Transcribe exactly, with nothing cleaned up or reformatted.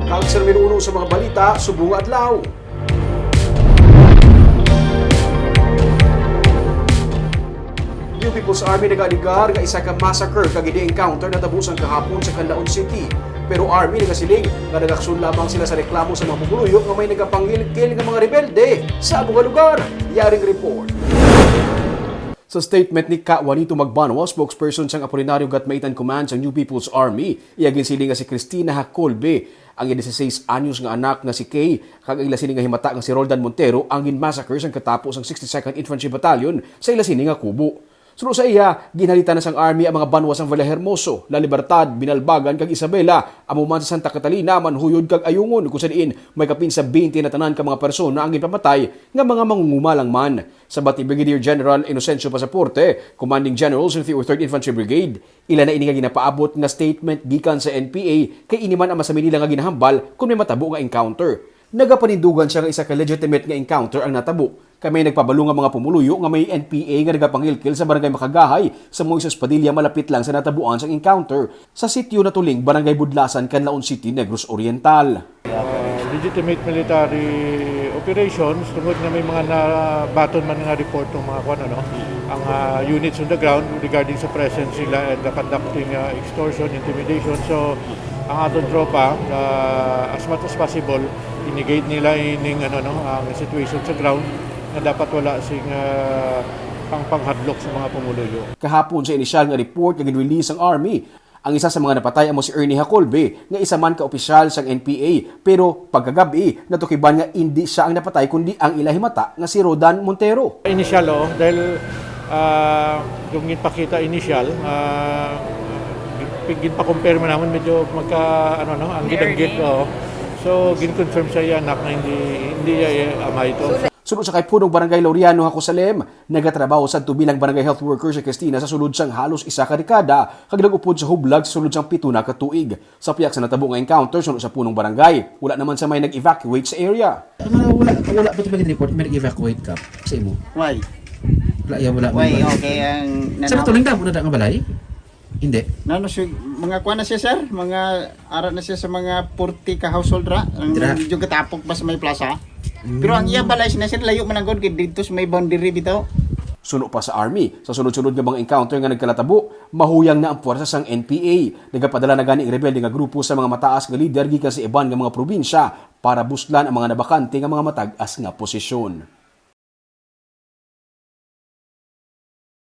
Kag sa numero uno sa mga balita subong nga adlaw. New People's Army nag-alegar nga isa ka massacre kag hindi encounter natabo sang kahapon sa Canlaon City. Pero Army nagasiling nga nagaksyon lamang sila sa reklamo sa mga pumuluyo nga may nagapangilkil nga mga rebelde sa amo nga lugar. Yaring report. Sa statement ni Ka Juanito Magbanwa, spokesperson sang Apolinario Gatmaitan Command sang New People's Army, iya ginsiling nga si Christina Hacolbe ang iya dieciséis anyos nga anak nga si Kay, kag ang ila sini nga himata nga si Roldan Montero ang ginmassacre sang katapo sang sixty-second Infantry Battalion sa ila sini nga kubo. Suno sa iya, ginhalitan na sang Army ang mga banwa sang Villahermoso, La Libertad, Binalbagan, kag Isabela, amo man sa Santa Catalina, Manjuyod, kag Ayungon, kung sa diin may kapin sa twenty na tanan ka mga persona ang ginpamatay nga mga mangunguma lang man. Sa bati Brigadier General Inocencio Pasaporte, Commanding General sa thirty-third Infantry Brigade, ila na ini nga ginapaabot nga statement gikan sa N P A, kay ini man ang masami nila nga ginahambal kon may matabo nga encounter. Nagapanindugan siya nga isa ka legitimate nga encounter ang natabo, kay may nagpabalo nga mga pumuluyo nga may N P A nga nagapangilkil sa Barangay Makagahay sa Moises Padilla, malapit lang sa natabuan sang encounter sa Sitio Natuling, Barangay Budlasan, Canlaon City, Negros Oriental. Uh, legitimate military operations tungod nga may mga nabaton man nga report ng mga kwan, ano, ang uh, units on the ground regarding sa presence nila and the conducting uh, extortion, intimidation. So, ang aton tropa, uh, as much as possible, i-negate nila ining ano, no, ang situation sa ground nga dapat wala sing uh, pangpanghadlok sa mga pumuluyo. Kahapon sa inisyal nga report nga gin-release sang Army, ang isa sa mga napatay amo si Ernie Hacolbe, nga isa man ka opisyal sang N P A, pero pagkagabi, natukiban nga indi siya ang napatay kundi ang ila himata nga si Rodan Montero. Initial, oo, dahil ah, yung ginpakita initial, ah, gin-, ginpa-compare man naman, medyo magka, ano, no, ang gid-ang gid, oo. So, gin-confirm sa iya anak na hindi, hindi iya, iya amay ito. Suno sa kay Punong Barangay Laureano Hacosalem, nagatrabaho sadto bilang barangay health worker si Christina sa sulod sang halos isa ka dekada, kag nag-upod sa hublag sa sulod sang pito na ka tuig. Sa pihak sa natabo nga encounter, suno sa Punong Barangay, wala naman sa may nag-evacuate sa area. Mga wala, wala pa ito may report, may nag-evacuate ka sa imo. Why? Wala, ya, wala. Why? Wala. Okay, ang Sa nanaw- Natuling damo na da nga balay? Hindi. Nano si mga kuan na siya, sir? Mga ara na siya sa mga forty ka household ra. Ang Dira. Medyo gatapok pa sa may plaza. Mm. Pero ang iya balay sina, sir, layo man ang god kay dito sa may boundary bitaw. Suno pa sa Army, sa sunod-sunod nga mga encounter nga nagkalatabo, mahuyang na ang puwersa sang N P A. Nagapadala na gani ang rebelde nga grupo sa mga mataas nga lider gikan sa iban nga mga probinsya para buslan ang mga nabakante nga mga matag-as nga posisyon.